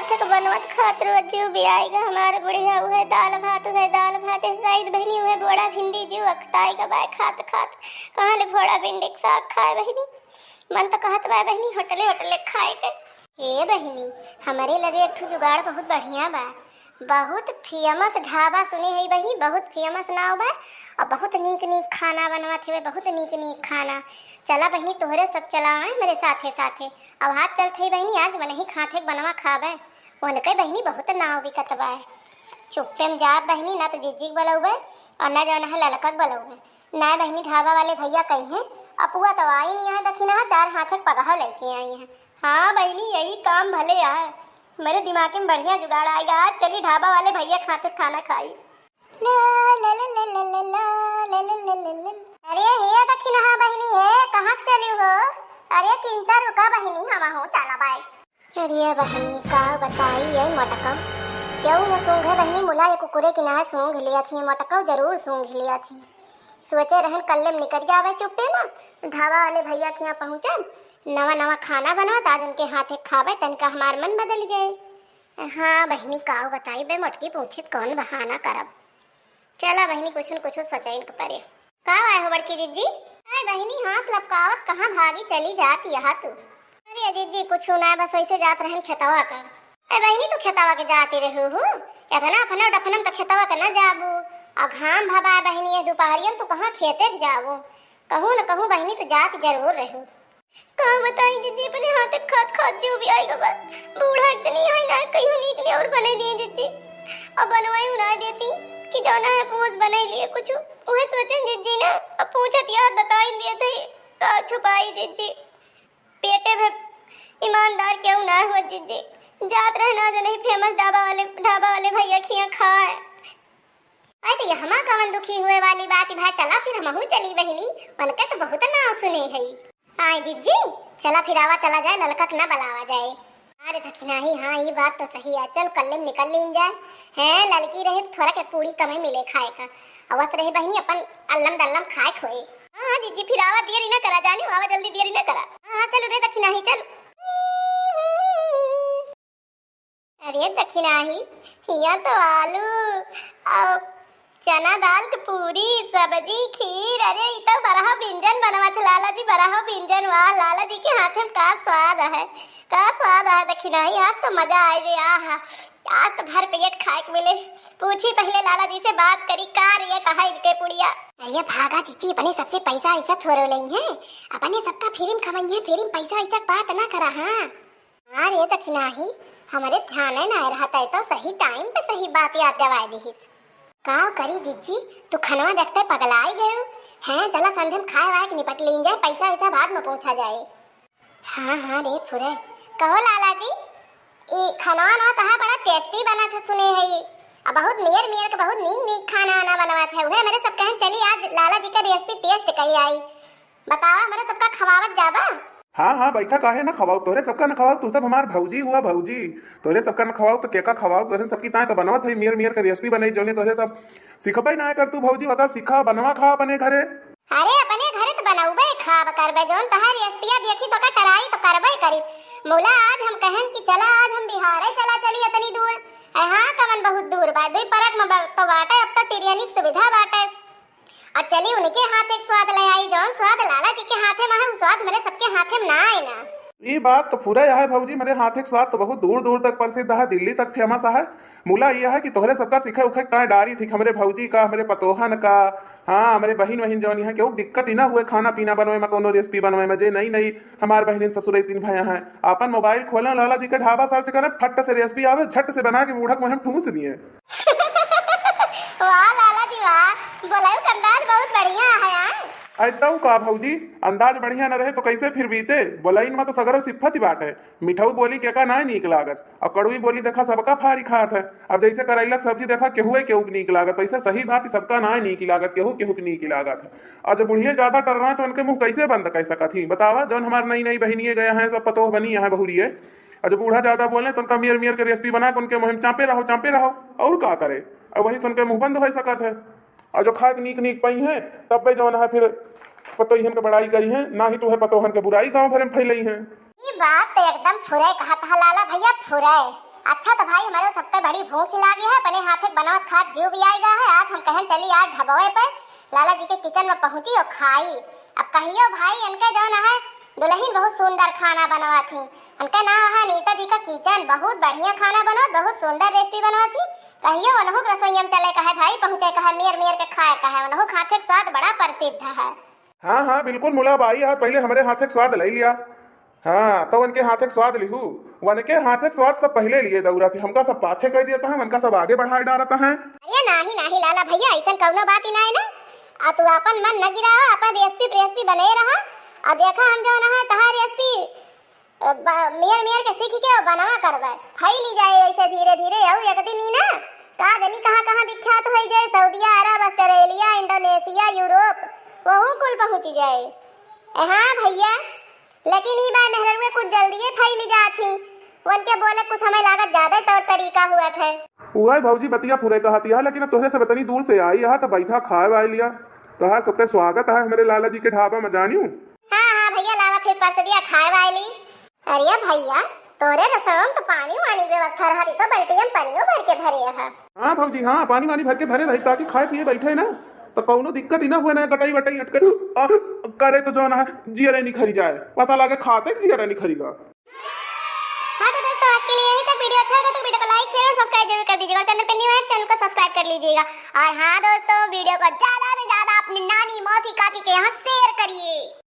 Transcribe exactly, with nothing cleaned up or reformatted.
तक बनवत खात रोज जीव भी आएगा हमारे बुढ़िया, उहे दाल भात, उहे दाल भात, ऐसा ही बहिनी, उहे बोड़ा भिंडी जीव अकताएगा बाय खात खात। कहाँ ले फोड़ा भिंडी के साग खाए बहिनी? मन तो कहत बा बहिनी, होटले होटले खाए के। ए बहिनी, हमरे लगे एक ठो जुगाड़ बहुत बढ़िया बा। बहुत famous ढाबा सुने हई बहिनी, बहुत famous नाव बा। और बहुत नीक नीक खाना बनवत हवे, बहुत नीक नीक खाना। चला बहिनी, तोहरे सब चला आए हमरे साथे साथे। अब हाथ चलत हई बहिनी, आज मनही खाथे के बनवा खाबे। उनके बहिनी बहुत नाव बिकत बा। चुप्पे में जाब बहिनी, ना तो जिज्जी के बलौबे और ना जौन है ललका के बलौबे। ना बहिनी, ढाबा वाले भैया कहिहैं, अपुआ तो आई नहीं है, देखी ना, चार हाथे के पगहा लेके आई है। हाँ बहिनी, यही काम भले आए। मेरे दिमाग में बढ़िया जुगाड़ आएगा, आज चली ढाबा वाले भैया के हाथे खाना खाई। ला, ला, ला। अरे हे दखिनहा बहिनी, हे कहाँ के चली हो? अरे किंचा रुका बहिनी, हम हो चला बाय। अरे बहिनी, का बताई ये मोटका, केहू न सूंघे बहिनी, मुला ये कुकुरे की ना सूंघ लिया थी, मोटका जरूर सूंघ लिया थी। सोचे रहन कल्ले में निकल जावे चुप्पे में, ढाबा वाले भैया के यहाँ पहुँचब, नवा नवा खाना बनवत, आज उनके हाथे खाबे, तनिका हमार मन बदल जाए। हाँ बहिनी, का बताई बे मोटकी, पूछित कौन बहाना करब। चला बहिनी, कुछ न कुछ सोचैन के परे। का आए हो बड़की जिज्जी? आए बहिनी, हाथ लपकावत कहाँ भागी चली जात यहा तू? अरे जिज्जी, कुछ ना, बस वैसे जात रहन खेतवा का। ए बहिनी, तू खेतवा के जाती रहू हूँ? एतना अपना डफनम तो खेतवा के ना जाबू। आ घाम भबा बहिनी, ये दोपहरियन तू कहाँ खेते के जाबू? कहूँ न कहूँ बहिनी, तू जात जरूर रहू। का बताई जिज्जी, अपने हाथे खात खात जीव भी आई गवा। बूढ़ा इतनी है ना, कहियो नीक ने और बने दिए जिज्जी। अब बनवाई उनाई देती कि जौना है पूछ बने लिए कुछ। उहे सोचन जिज्जी ना, अब पूछत यार बताई दिए थे, का छुपाई जिज्जी। पेटे में ईमानदार केहू ना हो जिज्जी। जात रहना जो नहीं famous ढाबा वाले, ढाबा वाले भैया खिया खाए। अरे तो यहमा कवन दुखी हुए वाली बात भाई, चला फिर हमहू चली बहिनी, उनके तो बहुत नाव सुने हई। आए जिज्जी, चला फिर आवा चला जाए, ललका के ना बलावा जाए। अरे दखिनाही, हाँ ये बात तो सही है, चल कल्ले में निकल लीन जाए। हैं ललकी रहे थोड़ा के पूरी कमे मिले खाए का, अवस रहे बहिनी अपन अल्लम दल्लम खाए खोए। हाँ हाँ जिज्जी, फिर आवा देरी ना करा जानी, आवा जल्दी देरी ना करा। हाँ हाँ चलो रे दखिनाही चलो। अरे दखिनाही, हिया तो आलू और चना दाल के पूरी, सब्जी, खीर, अरे ई तो बरहा व्यंजन बनवत लाला जी, बरहा व्यंजन। वाह, लाला जी के हाथे में का स्वाद है, का स्वाद है दखिनाही। आज तो मजा आए रे, आहा, आज तो भर पेट खाए के मिले। पूछी पहले लाला जी से, बात करी का रेट है इनके पुड़िया। अरे भागा जिज्जी, अपने सबसे पैसा ऐसा थोड़ो लेई है, अपने सबका फ्री में खवाई है, फ्री में पैसा ऐसा बात ना करा। हाँ हाँ रे दखिनाही, हमरे ध्यान ना रहत है तो सही टाइम पे सही बात याद दिवाए दिहिस। का करी जिज्जी, तू खनवा देखते पगलाई गयू। हैं चला संधे में खाए वाए के निपट लीन जाए, पैसा वैसा बाद में पूछा जाए। हाँ हाँ रे फुरे, कहो लाला जी, ई खनवा ना तहा बड़ा tasty बनत है सुने है, आ बहुत मेर मेर के बहुत नीक नीक खाना आना बनवत है। उहे मेरे सब कहन चली आज लाला जी का recipe taste करी आई। बतावा, हमरे सबका खवावत जाबा? हाँ, हाँ, बैठा, काहे ना खवाओ, तोरे सबका ना खवाओ, तू सब हमार भौजी हुआ, भौजी। तोरे सबका ना खवाओ तो केका खवाओ, तोरे सबकी ताए तो बनवत है, मेर मेर के recipe बनाई, जौने तोरे सब सिखबे ना कर तू भौजी, वका सिखा, बनवा खा अपने घरे। अरे, अपने घरे तो बनौबे खाब करबे, जौन तहार recipe देखी तो का try तो करबे करी। मुला आज हम कहन कि चला, आज हम बिहारे चला चली अतनी दूर। अरे हाँ, कवन बहुत दूर बा, दुई परक में बा-, तो बाटे, अब तो ट्रेन की सुविधा बाटे। अब चली उनके हाथे के स्वाद ले आई, जौन स्वाद लाला जी के हाथे में है, उ स्वाद मेरे सबके हाथे में ना आए ना। ई बात तो पूरा है भौजी, मेरे हाथे के स्वाद तो बहुत दूर दूर तक प्रसिद्ध है, दिल्ली तक famous है। मुला ये है कि तोहरे सबका सिखे उखे का डारी थी, हमरे भौजी का, हमरे पतोहन का, हाँ, हमरे बहिन वहिन जौन यहाँ केहू दिक्कत ही ना हुए खाना पीना बनवे में, कोनो recipe बनवे में। जे नई नई हमार बहिन ससुरे तीन भैया हैं, अपन mobile खोलें, लाला जी के ढाबा search करें, फट से recipe आवे, झट से बना के बूढ़ा के मुँह में ठूस दिए। वाह लाला जी वाह, बोलायु के अंदाज बहुत बढ़िया है, हाँ? अरे तऊ का भौजी, अंदाज बढ़िया न रहे तो कैसे फिर बीते? बोलाइन में तो सगरो सिफत ही बाटे। मिठऊ बोली केका नाय नीक लागत, और कड़वी बोली देखा सबका फारी खात है। अब जैसे करैला के सब्जी देखा केहुए केहू के नीक लागत, वैसे सही बात ही सबका नाय नीक लागत, केहू केहू के नीक लागत है। और जब बुढ़िए ज्यादा टर्रा तो उनके मुंह कैसे बंद कर सकत ही? बतावा, जौन हमार नई नई बहिनिए गया हैं, सब पतोह बनी यहाँ बहुरिए, और जब बूढ़ा ज्यादा बोले तो उनका मेर मेर के recipe बना के उनके मुंह में चापे रहो, चापे रहो, और का करे? और वही सुन के मुंह बंद हो सकत है। और जो खाए के नीक नीक पई हैं, तब भी जौन है फिर पतोहियन के बड़ाई करी हैं, ना ही तू है पतोहन के बुराई गाँव भरे में फैलई हैं। ई बात तो एकदम फुरे कहत है लाला भैया, फुरे। अच्छा तो भाई, हमरे सबके बड़ी भूख लागी है, अपने हाथे के बनवत खात जिउ भी आइगा है। आज हम कहन चली आज ढबवे पे लाला जी के kitchen में पहुँची और खाई। अब कहियो भाई, इनके जौन है दुलहिन बहुत सुंदर खाना बनवत ही। इनके नाम है नीता जी का kitchen, बहुत बढ़िया खाना बनवत, बहुत सुंदर recipe बनवत ही। कहियो उनहू के रसोइया में चले का है भाई, पहुँचे का है, मेर मेर के खाए का है, उनहू के हाथे के स्वाद बड़ा प्रसिद्ध है। हाँ, हाँ, बिल्कुल मुला बाई, आज पहिले हमरे हाथे के स्वाद लइ लिया। हाँ, तो उनके हाथे के स्वाद लिहू, उनके हाथे के स्वाद सब पहिले लिए दौरा थी, हमका सब पाछे कइ देता है, उनका सब आगे बढ़ाए डारता है। अरे नाही, नाही लाला भैया, अइसन कउनो बात ही नाही ना। आ तू आपन मन न गिरावा, आपन recipe, recipe बने रहा। आ देखा हम जौन है तहार recipe, अ, ब-, मेर मेर के सीख के बनवा करबे, फैली जाए ऐसे धीरे धीरे, अउ एक दिन ई ना का जनी कहाँ कहाँ विख्यात होइ जाए, सऊदिया अरब, ऑस्ट्रेलिया, इंडोनेशिया, यूरोप, वहू कुल पहुँच जाए। ए हाँ भैया, लेकिन ई बार मेहररुए कुछ जल्दिए फैली जात ही, उनके बोले कुछ हमें लागत ज्यादा तौर तरीका हुआ था। उहे भौजी बतिया फुरे कहत यह, लेकिन अब तोहरे सब इतनी दूर से आई यह, तो बैठा खाए वाए लिया। तोहार सबके स्वागत है हमरे लाला जी के ढाबा में, जानियो। हाँ, हाँ भैया, लावा फिर परसदिया खाए वाए ली। अरे भैया, तोरे रसोई में तो पानी वानी व्यवस्था रहा, तो बल्टिया में पानियो भर के धरे है। हाँ भौजी, हाँ, पानी वानी भर के धरे रही, ताकि खाए पिए बैठे ना, तो कौनो दिक्कत ही ना हुए ना, गटाई वटाई अटके, आ, करे तो जौन है, जियरे निखरी जाए, पता लागे खाते जियरे निखरी गा। हाँ तो दोस्तों, आज के लिए यहीं तक। Video अच्छा लगा तो video को like, share और subscribe जरूर कर दीजिएगा। और channel पे new है, channel को subscribe कर लीजिएगा। और हाँ दोस्तों, video को ज्यादा से ज्यादा अपनी नानी, मौसी, काकी के यहाँ share करिए।